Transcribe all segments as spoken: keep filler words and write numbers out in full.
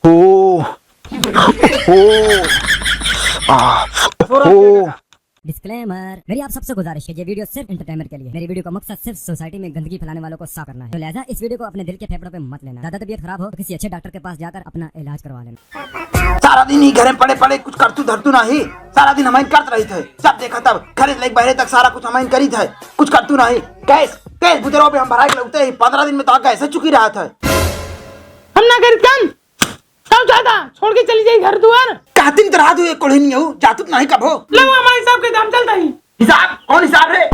ओ, ओ, आ, ओ। Disclaimer, मेरी आप सबसे गुजारिश है, ये वीडियो सिर्फ एंटरटेनमेंट के लिए। मेरी वीडियो का मकसद सिर्फ सोसाइटी में गंदगी फैलाने वालों को साफ करना है, तो लिहाजा इस वीडियो को अपने दिल के फेफड़ों पे मत लेना। ज्यादा तबीयत खराब हो तो किसी अच्छे डॉक्टर के पास जाकर अपना इलाज करवा लेना। सारा दिन ही घर में पड़े पड़े कुछ करतू धरतू नाही, सारा दिन हमही करत रहित है, जब देखा तब घरे से लेके बहरे तक सारा कुछ हमही करित है, कुछ करतू नाही। गैस, गैस बुतरो पे हम भराइ के लौटे ही, पन्द्रह दिन में तो गैस चुकी रहत है। हम ना करित काम, तब ज्यादा छोड़ के चली जाई घर दुआर। कहतिन त रहा तू एक कोढ़ी नहीं हो, जातू त नहीं कब हो। लो हमारे हिसाब के दाम चलता ही। हिसाब? कौन हिसाब रे?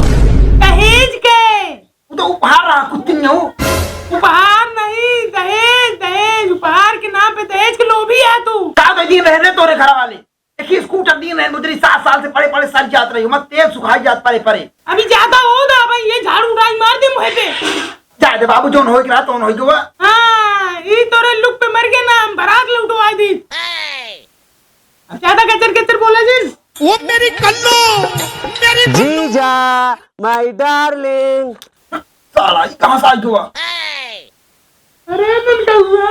दहेज के। वो तो उपहार रहा, कुछ नहीं हो। उपहार नहीं, दहेज, दहेज, उपहार के नाम पे दहेज के लोभी है तू। का दे दी रहने तोरे घर वाले? एक ही स्कूटर दी रहने मुझे, सात साल से पड़े पड़े सर जात रही हूँ, मत तेल सुखाई जात पड़े पड़े। अभी ज्यादा हो ना भाई, ये झाड़ू उठाई मार दे मुँह पे। जाए दे बाबू, जौन होई के रहा, तौन होई के हुआ। हाँ, ई तोरे लुक पे मर गए ना, हम बारात लौटवा दी। अब ज्यादा गचर गचर बोला जिन। ओ मेरी कल्लो, मेरी कल्लो। जीजा, my darling। साला, ई कहाँ से आई हुआ? अरे ननकौआ।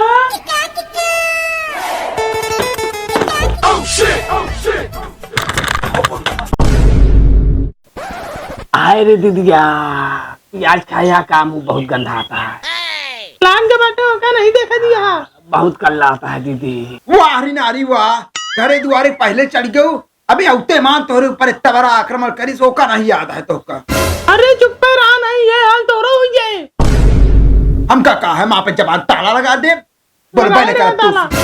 आए रे दीदिया, प्याज खाया का मुंह बहुत गंधाता है। लाग के बैठे हो का, नहीं देखा दिया? बहुत कल्लाता है दीदी। वाह रे नारी वाह, घरे दुआरे पहले चढ़ गयो, अबे औते मान तोहरे ऊपर इतना बड़ा आक्रमण करिस, ओका नहीं याद है तोहका। अरे चुप्पे रहा, नहीं ये हाल तोरो हो जाए। हमका का है, माँ पे जबान ताला लगा दे, बोलबे लगाए नहीं रहे करत ताला। तू।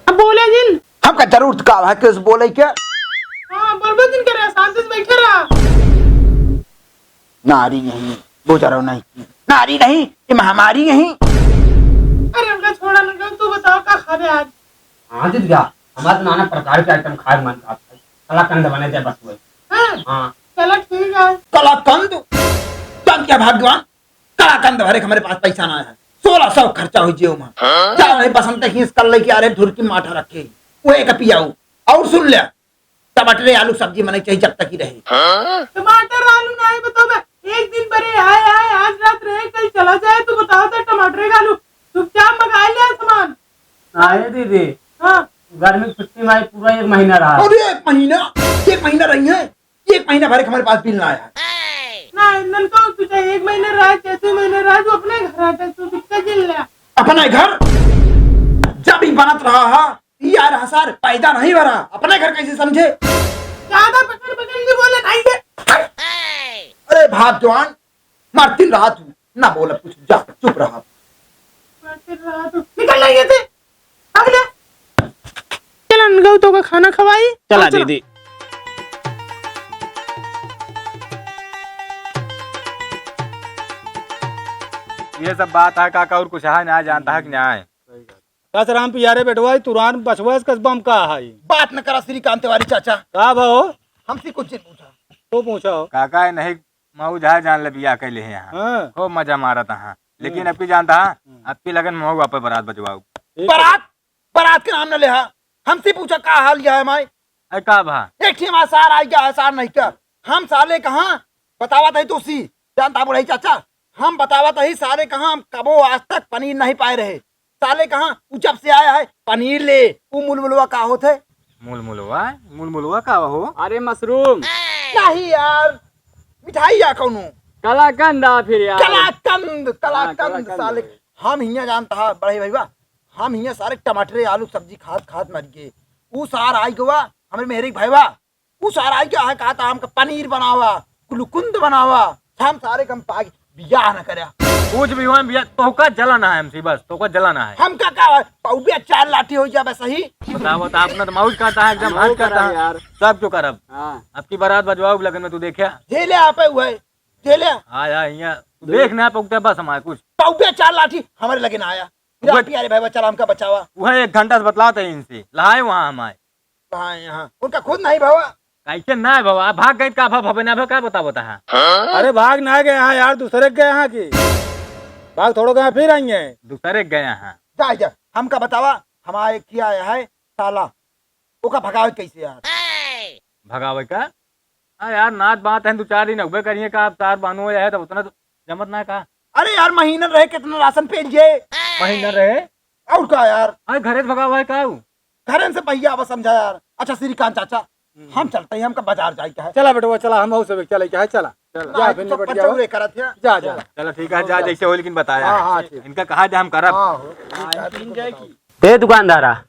अब बोले जिन। हमका जरूरत का है कि उस बोले के? हाँ, बोलबे जिन करे, शांति से बैठे रहा। नारी नहीं, गुजरो नहीं, नारी नहीं, ये महामारी नहीं। अरे हमका छोड़ा ना, तू बताओ का खाबे आज? हाँ दीदिया, हमारे तो नाना प्रकार के आइटम खाए मन का है। कलाकंद बने दे बस वही। हाँ? हाँ। चलो ठीक है। कलाकंद? कौन क्या भाग्यवान? कलाकंद भरे के हमारे पास पैसा ना है। सोलह सौ खर्चा हो जियो माँ। हाँ? जा रहे बसंत खींच कर लेके आ रहे ढुरकी माठा रखे। वो एक पियाऊ। और सुन ले, टमाटर आलू सब्जी मने चाहिए जब तक ही रहे। हाँ? टमाटर आलू नहीं बताओ मैं। एक दिन बरे आए, आए, आज रात रहे, कल चला जाए, तू बताओ तो टमाटर आलू। चुपचाप मंगा लिया सामान। अरे दीदी, हाँ। गर्मी की छुट्टी में पूरा एक महीना रहा। अरे एक महीना, एक महीना रही है, एक महीना भर एक हमारे पास बिल ना आया। ना, इन्हन तो तुझे एक महीना रहा, छह महीना रहा, तू अपने घर आ जा, तू दिक्कत झेल ले। अपने घर जब ही बनत रहा है, यार हजार पैदा नहीं भरा, अपने घर कैसे समझे? ज्यादा पकड़ पकड़ के बोले नहीं है। अरे भाग जवान, मरतिन रहा तू, ना बोला कुछ, जा चुप रहा। मरतिन रहा तू, निकल नहीं है। अगले चलन गऊ तो का खाना खवाई। चला और चला। दीदी। ये सब बात है काका, और कुछ है ना, जानता है कि ना है? कस राम पियारे बेटवा, तुरान बचवा कस बम का है? बात न करा श्रीकांत तिवारी चाचा। का भा हो? हमसे कुछ नहीं पूछा। तो पूछा हो। काका है नहीं, मऊ जहाँ जान ले बियाह कैले हैं यहाँ। हाँ। खूब मजा मारत हाँ। लेकिन हम्म। अब की जानता है, हम्म। अब की लगन मऊ आपे बारात बजवाऊ। ठीक है। बारात? बारात के नाम न ले हा। हमसे पूछा का हाल या है माई? अरे का भा? एक ठे हमारा सार आई गया है, सार नहीं क्या? हम साले कहाँ बतावत है तो सी, जानता बुढ़ाई चाचा, हम बतावत है साले कहाँ हम कबो आज तक पनीर नहीं पाए रहे। साले कहाँ उ जब से आया है पनीर ले, उ मुलमुलवा का होत है? मुलमुलवा? मुलमुलवा का हो? अरे मशरूम। नहीं यार, मिठाई या कौनो? कलाकंद आ फिर यार। कलाकंद, हाँ, कलाकंद, कलाकंद साले। है। हम हियाँ जानता है बड़े भैया, हम हियाँ सारे टमाटरे आलू सब्जी खात खात मर गए। उ सार आई गवा, हमरे मेहरे के भैया, उ सार आई गया है, कहा था हमका पनीर बनावा, गुलकुंद बनावा, हम सारे कम पाग बियाह न करया। कुछ भी हुआ बियाह, तोहका जलन है हमसे, बस तोहका जलन है। हमका का है? पौबे चार लाठी हो जावे सही। बताओ, बताओ, अपना तो मौज करता है, एकदम हम हद करता करा है। यार। सब जो करब। हाँ। अब की बारात बजवाओ लगन में, तू देखा। झेले आपे हुए, झेले। हाँ यार, यहाँ तू देख ना पौकते बस हमारे कुछ। पौबे चार लाठी हमारे लगे ना आया। वह प्यारे भाई, चला हमका बचावा। वह एक घंटा से बतलाते हैं इनसे, लहाए वहाँ हमारे। हाँ, यहाँ उनका खुद नहीं भवा। कैसे ना है भवा? भाग गए का भा, भवे ना भा, का बता बता है? अरे भाग ना गए हैं यार, दूसरे के गए हैं कि भाग थोड़ो गए हैं, फिर आएंगे। दूसरे के गए हैं। जा, जा, हमका बतावा, हमारे किया आया है साला, ओका भगावे कैसे यार? भगावे का? हाँ यार, नात बात है, दो चार दिन अगबे करिए का, अब सार बानो है, तब उतना तो जमत ना का। अरे यार, महीना रहे, कितना राशन पेल जे। महीना रहे? और का यार? अरे घरे से भगा हुआ है का ऊ? घरे से भैया अब समझा यार। अच्छा श्रीकांत चाचा, हम्म। हम चलते हैं, हमका बाजार जाए के है। चला बेटवा, चला, हम सब चले के है, चला। चला। जा, आज फिर तो निपट जाओ। पचौरे करत है। जा, जा। चला ठीक है, जा, जैसे हो लेकिन बताया। हाँ, हाँ, ठीक। इनका कहा जा हम करब। हाँ, हो। ए दुकानदारा,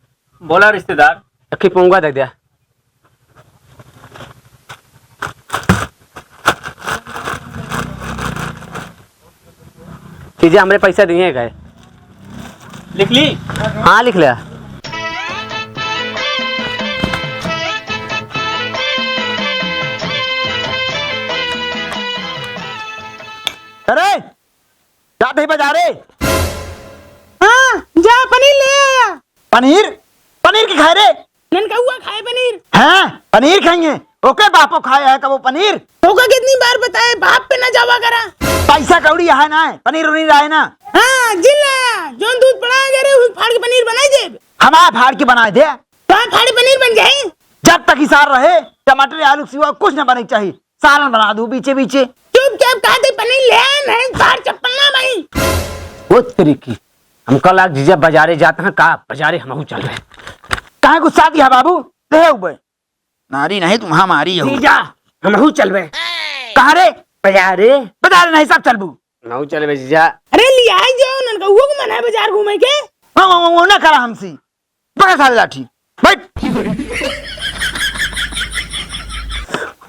बोला रिश्तेदार। अक्खी पोंगा दे दिया। जीजा हमरे पैसा दिए गए। लिख ली? हाँ, लिख लिया। अरे, जात ही बाजारे। हाँ, जा पनीर ले आया। पनीर? पनीर के खाए रे? ननकउआ खाए पनीर। हैं? पनीर खाएंगे? ओके बापो खाए है कबो पनीर? ओका कितनी बार बताए, बाप पे ना जावा करा। पैसा कौड़ी है ना, पनीर उनीर आए ना। हाँ, जिन लाया, जोन दूध पड़ा है, अरे, उस फाड़ के पनीर बनाई देब। हमारा फाड़ के बनाए दे। तो फाड़ पनीर बन जाए। जब तक इसार रहे, टमाटर आलू के सिवा कुछ ना बने के चाहिए। सालन बना दू बीचे बीचे। चुपचाप कहा दे पनीर ले आ, नहीं बाहर चप्पल ना भाई। वो तेरी की, हमका लाग जीजा बाजारे जात हैं का, बाजारे हमहू चल रहे। काहे गुस्सा दिया बाबू? देहे उबे। नारी नहीं तुम हमारी हो। जीजा, हमहू चलबे। कहाँ रे? बाजारे। बाजारे नहीं सब चलबू। हमहू चलबे जीजा। अरे लिया ही जाओ, ननकउआ को मना है बाजार घूमे के। वो, वो, वो, वो ना करा हमसे। पकड़ साले लाठी, बैठ।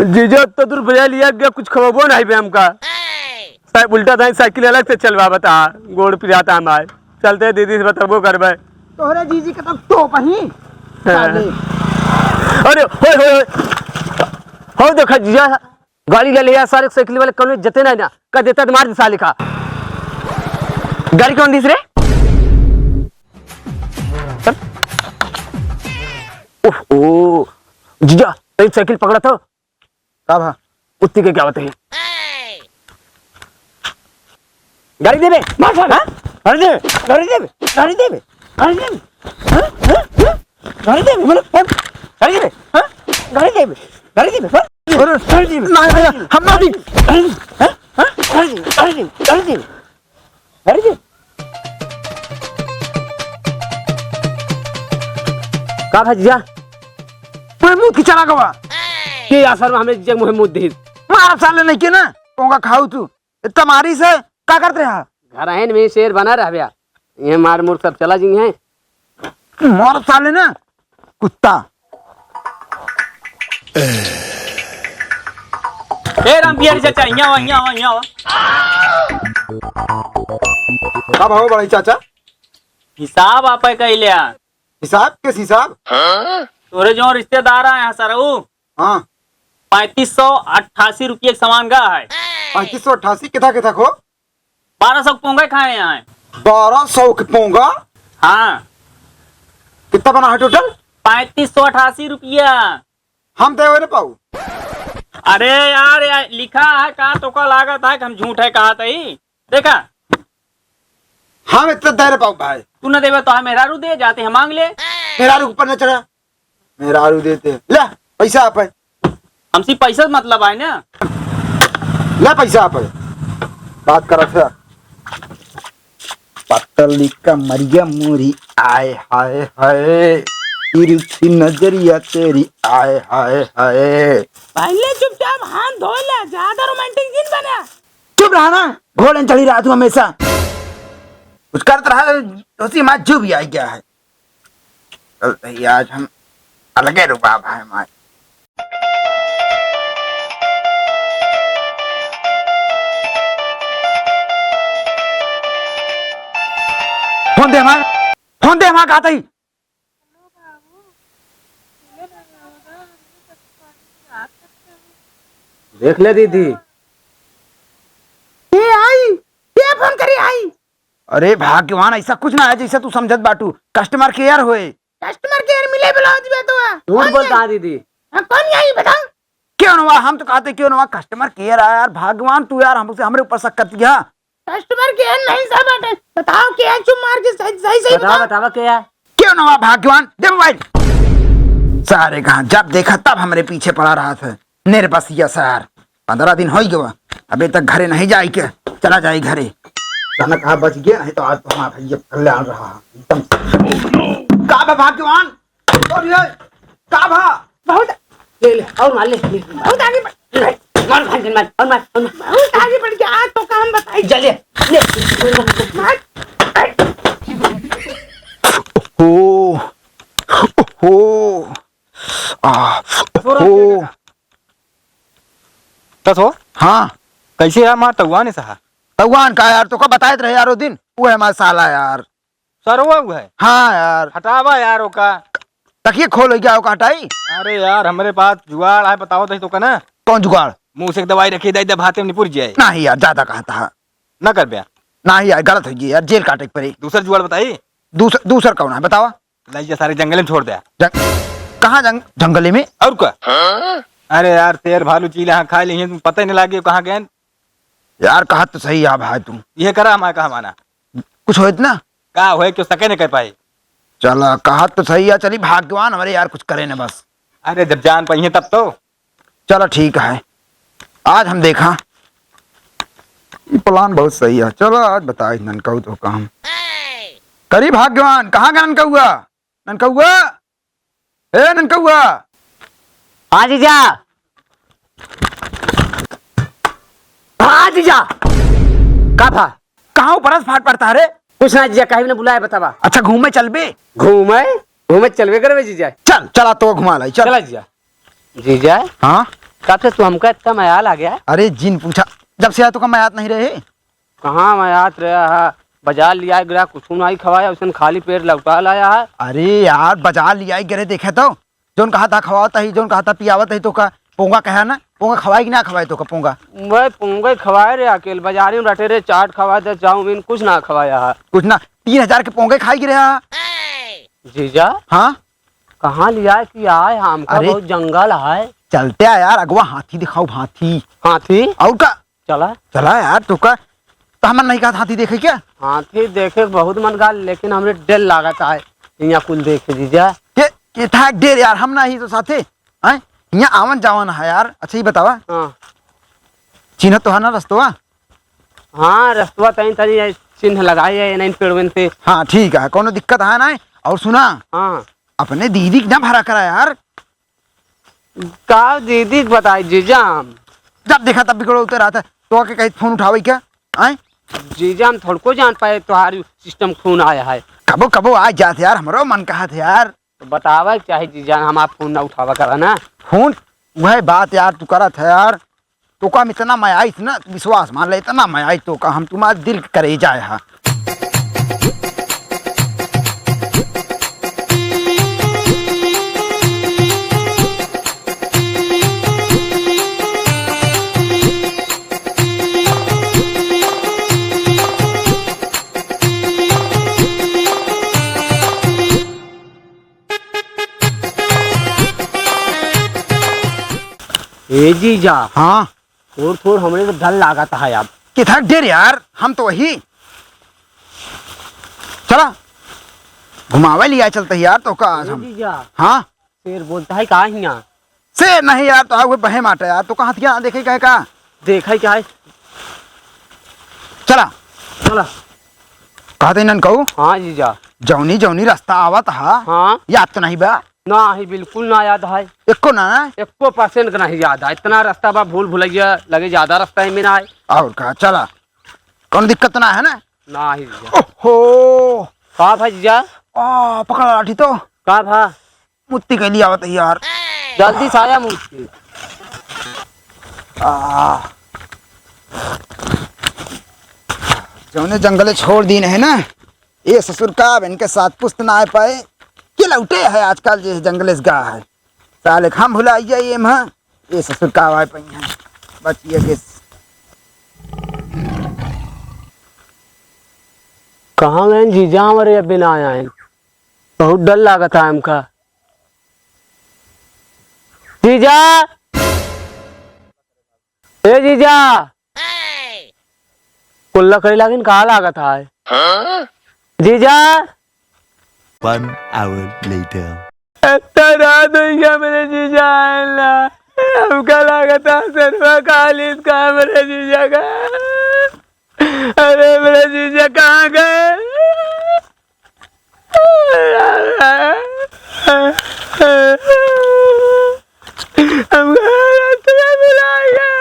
जीजा, तो दूर भैया लिया गया, कुछ खवाबो नहीं बे हमका। साहब उल्टा दाई साइकिल अलग से चलवा बता, गोड़ पिराता हमार। चलते दीदी से बतबो करबे। तोहरे जीजी के तब तो पही। हाँ। साले। अरे, होय, होय, होय। हो देखा जीजा, गाड़ी ले ले यार, सारे साइकिल वाले कौनो इज्जते नहीं ना। कह देता तो मार दे साले का। गाड़ी कौन दिस रे? चल। उफ, ओ। जीजा, तेरी साइकिल पकड़ा था? का भा? उत्ती के क्या बताई? गाड़ी देबे? मार साले। हाँ? गाड़ी देबे? गाड़ी देबे? गाड़ी देबे? गाड़ी देबे? हाँ? हाँ? हाँ? गाड़ी देबे? बोलो, हाँ? गाड़ी देबे? हाँ? गाड़ी देबे? गाड़ी देबे? हाँ? अरे, गाड़ी देबे? ना, ना, ना, हम ना दी। गाड़ी देबे? हाँ? हाँ? गाड़ी देबे? गाड़ी देबे? गाड़ी देबे? गाड़ी देबे? का भा जीजा? मुँह मुँह की चला गवा। के आसर में हमें जीजा मुँह मुँह दे। मार साले नहीं के ना, पोंगा खाऊ तू। इतना मारी से का करते रहा? घर आइन में शेर बना रह गया। ये मार मुर सब चला जी हैं। मार साले ना, कुत्ता। ए राम बिहारी चाचा, यहाँ आवा, यहाँ आवा, यहाँ आवा। का भाव बढ़ाई चाचा? हिसाब आप है कह लिया। हिसाब? किस हिसाब? तोरे जो रिश्तेदार आए हैं सरऊ, हाँ। पैंतीस सौ अट्ठासी रुपये के सामान का है। पैंतीस सौ अट्ठासी कितना, कितना को? बारह सौ के पोंगा खाए हैं। बारह सौ के पोंगा? हाँ। कितना बना है टोटल? पैंतीस सौ अट्ठासी रुपया। हम तो ना पाऊ। अरे यार, यार, लिखा है का, तो का लागत है कि हम झूठ है कहा तही? देखा। हम इतना दे ना पाऊ भाई। तू ना देवे तो हम मेहरारू दे जाते हैं, मांग ले। मेहरारू ऊपर न चढ़ा। मेहरारू देते हैं। ले, पैसा आप है। हमसे पैसा से मतलब आए ना। ले पैसा आप है। बात करत है। पतली कमरिया मोरी आए हाय हाय। तिरछी नजरिया तेरी आए हाय हाय। पहले चुपचाप हाथ धो ले, ज्यादा रोमांटिक जिन बना। चुप रहा ना, घोड़े चढ़ी रहा तू हमेशा। कुछ करत रहा, उसी माँ जो भी आ गया है। चल भैया, आज हम अलगे रुबाब है हमारे। फोन दे हमार, फोन दे हमार, कहते ही। देख ले दीदी। ए आई, के फोन करी आई? अरे भाग्यवान, ऐसा कुछ ना है जैसा तू समझत बाटू। कस्टमर केयर होए। कस्टमर केयर मिले ब्लाउज में तो है। झूठ बोलता है दीदी। हाँ, कौन आई बता? क्यों ना, हम तो कहते क्यों ना, कस्टमर केयर आया यार। भाग्यवान तू यार, हमसे, हमरे ऊपर शक करती है। कस्टमर केयर नहीं सर बाटे। बताओ क्या है, चुप मार के सही, सही, सही बताओ, बताओ। बतावा क्या है? क्यों ना हुआ भाग्यवान, दे मोबाइल। सारे कहाँ जब देखा तब हमरे पीछे पड़ा रहा था। निर्बसिया सार, पन्द्रह दिन हो गवा, अबे तक घरे नहीं जाए के, चला जाए घरे। जाना कहाँ बच गया, नहीं तो आज तो हमारा भैया कल्याण रहा है, एकदम। का बा भाग्यवान? अरे, का बा? बहुत, ले, ले, और मार, ले, ले, बहुत आगे बढ़, ले, मार, भाई, मार, और मार, और मार। बहुत आगे बढ़ गया, आज तो काम बताई। जा, ले, ले, मार। ओ, ओ, आ, ओ। कस हो? हाँ। कैसे है मार तौआन है सहा? तौआन का यार, तो का बताए रहे यार वो दिन, वो है हमारा साला यार। सरवा हुआ है। हाँ यार। हटावा यार ओका। तकिए खोल हो गया ओका हटाई। अरे यार, हमरे पास जुगाड़ है, बताओ तो, तो का ना। कौन जुगाड़? मुंह से एक दवाई रखी, दे दे, भाते में निपुर जाए। नहीं यार, ज्यादा कहा था। ना कर बे। नहीं यार, गलत हो गई यार, जेल काटे के पड़ी। दूसर जुगाड़ बताई। दूसर, दूसर कौन है, बतावा। लाई जा, सारे जंगल में छोड़ दे। जंग-, कहाँ जंग-, जंगल में? और का? अरे यार, शेर भालू चील यहाँ खा लिए, पता ही नहीं लागे कहाँ गए। यार, कहा तो सही है भाई तू। ये करा हमारा कहा माना। कुछ होइत ना? का होए, क्यों सके न कर पाए? चला, कहा तो सही है, चली भाग्यवान हमारे यार, कुछ करे न बस। अरे, जब जान पाई है तब तो। चला, ठीक है, आज हम देखा, ये plan बहुत सही है। चला, आज बताई ननकऊ तो काम करी भाग्यवान। कहाँ का ननकउआ? ननकउआ, ए ननकउआ। हाँ जीजा। हाँ जीजा। का भा? कहाँ ऊपर से फाट पड़ता है रे? कुछ ना जीजा, कहीं ने बुलाया बतावा। अच्छा, घूमे चलबे? घूमे? घूमे चलबे करबे जीजा। चल, चला तो घुमा लाई, चल। चला जीजा। जीजा? हाँ? कब से तू हमका इतना मयाल आ गया? अरे जिन पूछा, जब से आया तो का मयात नहीं रहे? कहाँ मयात रहा है? बाजार लिया गया, कुछ नहीं खवाया, उसन खाली पेट लौटा लाया है। अरे यार, बाजार लिया गए देखे तो, जोन कहा था खवावत ही, जोन कहा था पियावत ही, तो का पोंगा कहा ना, पोंगा खवाई कि ना खवाई तो का पोंगा? वह पोंगा खवाए रे अकेल, बाजारी में रटे रे, चाट खवाए थे, चाउमीन, कुछ ना खवाया है। कुछ ना, तीन हजार के पोंगे खाई गिरे हा। जीजा? हाँ? कहाँ लिया कि आए हमका अरे, बहुत जंगल है। चलते आ यार, अगवा हाथी दिखाओ, हाथी। हाथी? और का? चला। चला यार, तो का? तो हमन नहीं कहा हाथी देखे क्या? हाथी देखे बहुत मन का, लेकिन हमरे डर लागत है। यहाँ कुल देखे जीजा। के, के था डेर यार, हम ना ही तो साथे। हैं? यहाँ आवन जावन है यार। अच्छा, ये बतावा। हाँ। चिन्ह तो है ना रस्तवा? हाँ, रस्तवा तनी तनी ये चिन्ह लगाई है, नहीं पेड़वन से। हाँ, ठीक है, कोनो दिक्कत है ना। और सुना, हाँ। अपने दीदी के ना भरा करा यार। का दीदी के बताई जीजा हम? जब देखा तब बिगड़ो उतर आता, तो आके कहीं फोन उठावे क्या? आए? जीजा हम थोड़को जान पाए तुम्हारी system खून आया है। कबो कबो आ जात यार, हमरो मन कहा था यार। तो बतावे के चाही जीजा, हमार फोन ना उठावा करा ना। फोन? वह बात यार तू करत है यार, तो का हम इतना मया आई, इतना विश्वास मान ले, इतना मया आई तो का हम तुम्हारे दिल के करेजा है। ए जीजा। हाँ। थोड़ थोड़ हमरे तो डर लागत है अब। किधर डर यार, हम तो वही। चला, घुमावे लिया चलते यार, तो का आज ए हम। जीजा। हाँ। शेर बोलता है का हियाँ? शेर नहीं यार, तो आवे बहे माटे यार, तो कहाँ थिया देखे कहे का? देखे क्या है? चला। चला। कहते ननकऊ? हाँ जीजा। जौनी जौनी रास्ता आवत हा, हाँ। याद तो नहीं बा? ना ही, बिल्कुल ना याद है। एको ना, ना? एको percent का नहीं याद है। इतना रास्ता बा, भूल भुलैया लगे, ज्यादा रास्ता है में ना है। और का, चला। कौन दिक्कत ना है ना? ना ही जीजा। ओहो। का भा जीजा? आ, पकड़ लाठी तो। का भा? मुत्ती के लिए आवत है यार। जल्दी से आया मुत्ती। आ, जौने जंगले छोड़ दीन है ना, ये ससुर का अब इनके साथ पुस्त ना आ पाए। के लौटे है आजकल जे जंगले से गा है। साले हम भुला जाइए हम, ये ससुर का आवाज पई है। बचिए के। कहाँ गए जीजा हमारे, अभी ना आए हैं। बहुत डर लागत है हमका। जीजा, ए जीजा, कुल्ला करे लागिन का लागत है? जीजा। One hour later. इतना रात हो गया मेरे जीजा आए ना, हमका लागत है सरवा खाली इसका मेरे जीजा का। अरे मेरे जीजा कहाँ गए? हमका रास्ते में भुला गया।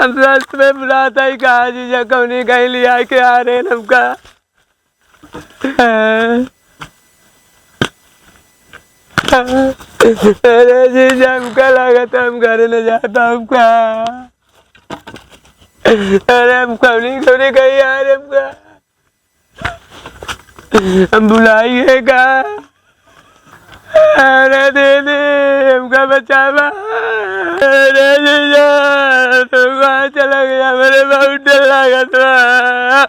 हम रास्ते में भुलात ही कहाँ जीजा, कौनी कहीं लिया के आ रहे हैं हमका। अरे जीजा, हमका लागत है हम घरे न जाता हमका। अरे हम कौनी कौनी कहीं यार हमका। हम भुलाई गए का? अरे दीदी, हमका बचावा। अरे जीजा, तू कहाँ चला गया? मेरे बहुत डर लागत बा।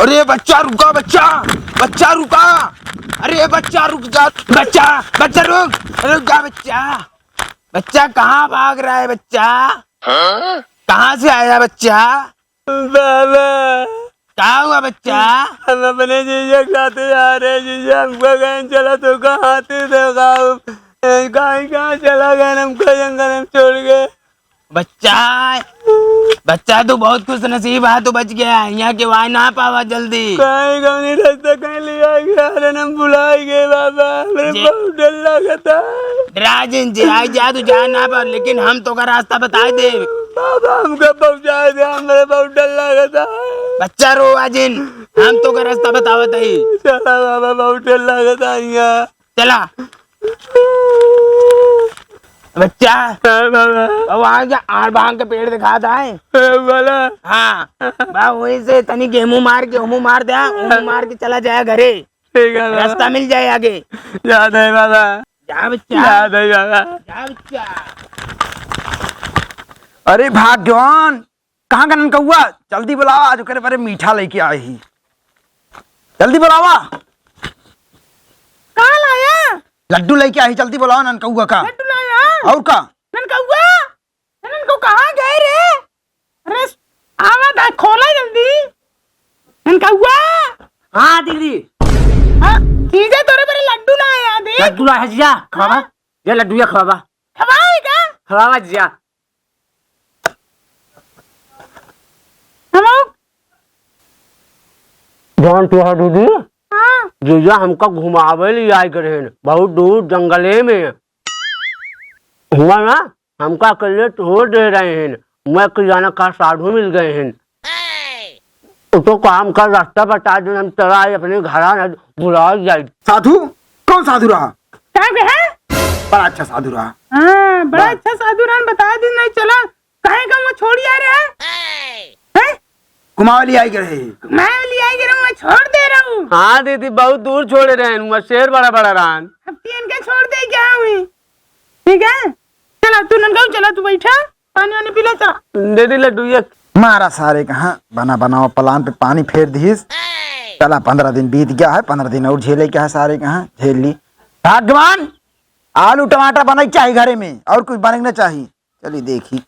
अरे बच्चा रुका, बच्चा, बच्चा रुका। अरे बच्चा रुक जा, बच्चा, बच्चा रुक, रुक जा बच्चा। बच्चा कहाँ भाग रहा है बच्चा? हाँ? कहाँ से आया बच्चा? बाबा। का हुआ बच्चा? हम अपने जीजा के साथ जा रहे हैं, जीजा हमको कहीं चला तो कहाँ थे देखा? कहीं कहाँ चला गए हमको जंगल में छोड़ के? बच्चा, बच्चा, तू बहुत खुशनसीब है, तू बच गया। यहाँ के वाई ना पावा जल्दी। कहीं कौनी रास्ता कहीं ले आ गया, अरे हम भुलाई गए बाबा, मेरे जे बहुत डर लगता है। डरा जिन, जे आई जा, तू जा ना पावा, लेकिन हम तो का रास्ता बताई दे। बाबा हमको पहुँचा दे, मेरे बहुत डर लगता है। बच्चा रो आजिन, हम तो का रास्ता बतावत है। चला बाबा, बहुत डर लगता है यहाँ। चला। बच्चा, हाँ, बाबा। अब वहाँ जा, आड़ भांग के पेड़ दिखा दाए। हाँ, बोला। हाँ, बा वहीं से तनी गेहूं मार, गेहूं मार दे, गेहूं मार के चला जाए घरे। ठीक है, बाबा। रास्ता मिल जाए आगे। जा दे, बाबा। जा बच्चा। जा दे, बाबा। जा बच्चा। अरे भाग्यवान, कहाँ का ननकौआ? जल्दी बुलावा, आज ओकरे बरे मीठा लइके आए ही। जल्दी बुलावा। का लाया? लड्डू लइके आए ही, जल्दी बुलावा ननकौआ का। लड्डू लाया? और का? ननकौआ? ननकौ कहाँ गए रे? अरे आवा दा, खोला जल्दी। ननकौआ? हाँ दीदी। हाँ, जीजा तोरे बरे लड्डू लाया, देख। लड्डू लाया जिया, खवावा। हाँ? ये लड्डू या खवावा। खवाई का? खवावा जिया। हम लोग जान तू है दीदी? हाँ। जीजा हमका घुमावे ले आए गए हैं, बहुत दूर जंगले में। हुआ ना, हमका अकेले छोड़ दे रहे हैं, मैं कि जाना का साधु मिल गए हैं। वो तो काम का रास्ता बता दे, हम चला आए अपने घरा, न भुला जाए। साधु? कौन साधु रहा? साहब है? बड़ा अच्छा साधु रहा। हाँ, बड़ा बा- अच्छा साधु रहा, बता दे, नहीं चला। काहे का वहाँ छोड़ आ रहा है? हैं? घुमावे ले आई रहे। घुमावे ले आई रहे, वहाँ छोड़ दे रहा हूँ। हाँ दीदी, बहुत दूर छोड़े रहे, वहाँ शेर बड़ा बड़ा रहन। अब तीन के छोड़ दे क्या हुई? ठीक है, चला तू ननकाऊ, चला तू बैठा, पानी वानी पी ले, चला। दे दी लड्डू एक। मारा सारे कहाँ बना बनावा प्लान पे पानी फेर दिहिस। चला, पंद्रह दिन बीत गया है, पंद्रह दिन और झेले क्या है सारे कहाँ, झेल ली। भगवान, आलू टमाटर बनाई चाही घरे में, और कुछ बने ना चाही। चली देखी।